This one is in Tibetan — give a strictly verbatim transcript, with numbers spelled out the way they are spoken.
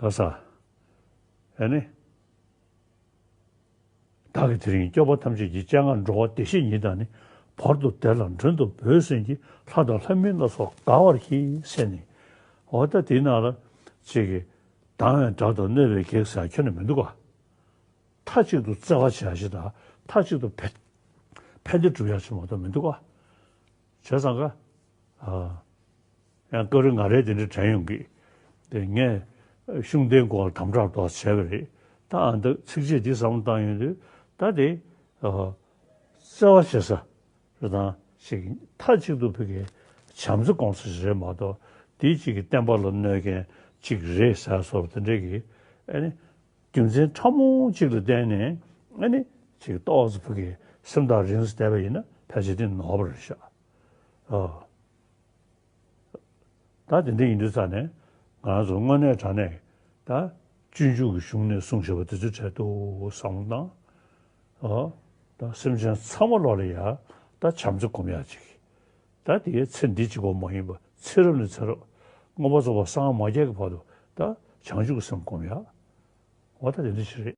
ག་ས། ཨེ་ནི། བདག་གིས་དེ་རིང་སྐྱོབ་པ་ཐམས་ཅད་ཀྱི། སྤྱན་སྔར་འགྲོ་བ་བདེ་གཤེགས་ཉིད་དང་ནི། བར་དུ་བདེ་ལ་མགྲོན་དུ་བོས་ཟིན་གྱི། ལྷ་དང་ལྷ་མིན་ལ་སོགས་དགའ་བར་གྱིས་ཟེར་ནས། འོ་ད་དེའི་ནང་ལ་ཅིག་གིས་སྡང་བའི་དགྲ་དང་གནོད་པའི་བགེགས་ཟེར་ཁྱོན་ནས་མི་འདུག་ག་མཐའ་གཅིག་ཏུ་བརྩེ་བ་བྱ་ཞིག་དང་མཐའ་གཅིག་ཏུ་ཕན་ཕན་བདེ་སྒྲུབ་ཡ་ཞིག་མ་གཏོགས་མི་འདུག་ག་བྱས་ཙང་ཀ་ཨ། ཡང་སྐབས་རེ་ང་རས་དེ་འདྲ་དྲན་ཡོང་གི། དེ་ངས་ཤུགས་ལྡན་སྐོར་དམ་དྲག་ཏོག་བྱས་པ་རེད། ད་ཨ་འདི་ཚིགས་བཅད་འདི་བསམ་བློ་བཏང་ཡོང་དུས་ད་དེ་ཨ། བརྩེ་བ་བྱེད་ས་རེད། དང་ཞིག་མཐའ་གཅིག་ཏུ་ཕ་གི་བྱམས་བརྩེ་སྐོང་ས་ཞིག་རེད་མ་གཏོགས། དེའི་གཅིག་གི་བསྟན་པ་ལ་གནོད་མཁན་གཅིག་རེད་ཟེར་སོགས་དེ་འདྲ་གི་ཨ་ནི་རྒྱུ་མཚན་ཕྲ་མོ་གཅིག་ལ་བརྟེན་ནས་ཨ་ནི་ཅིག་ཏོག་ཙམ་ཕ་གི་སེམས་ཐག་རིང་ཙམ་བསྡད་པ་ཡིན་ན་ཕལ་ཆེར་དེ་ནོར་བ་རེད་ཤག་ཨ། ད་དེ་འདྲ་ཡིན་དུས་ཙང་ནས་ང་རང་ཚོ་དངོས་གནས་དྲང་གནས་ད་སྤྱོད་འཇུག་གི་གཞུང་ནས་གསུངས་བཞག་པ་དེ་ཚོའི་གྲས་དུ་བསམ་བློ་བཏང་། ཨོ། ད་སེམས་ཅན་ཚང་མ་ལོག་ལ་ཡ་ད་བྱམས་བརྩེ་སྒོམ་ཡག་ཅིག་ད་དེའི་ཚེ་འདི་གཅིག་པོ་མ་ཡིན་པ་ཚེ་རབས་ནས་ཚེ་རབས་མངོན་པར་རྫོགས་པར་སངས་མ་རྒྱས་ཀྱི་བར་དུ་ད་བྱང་ཆུབ་ཀྱི་སེམས་སྒོམ་ཡག་འོ་ད་དེ་འདྲ་ཞིག་རེད།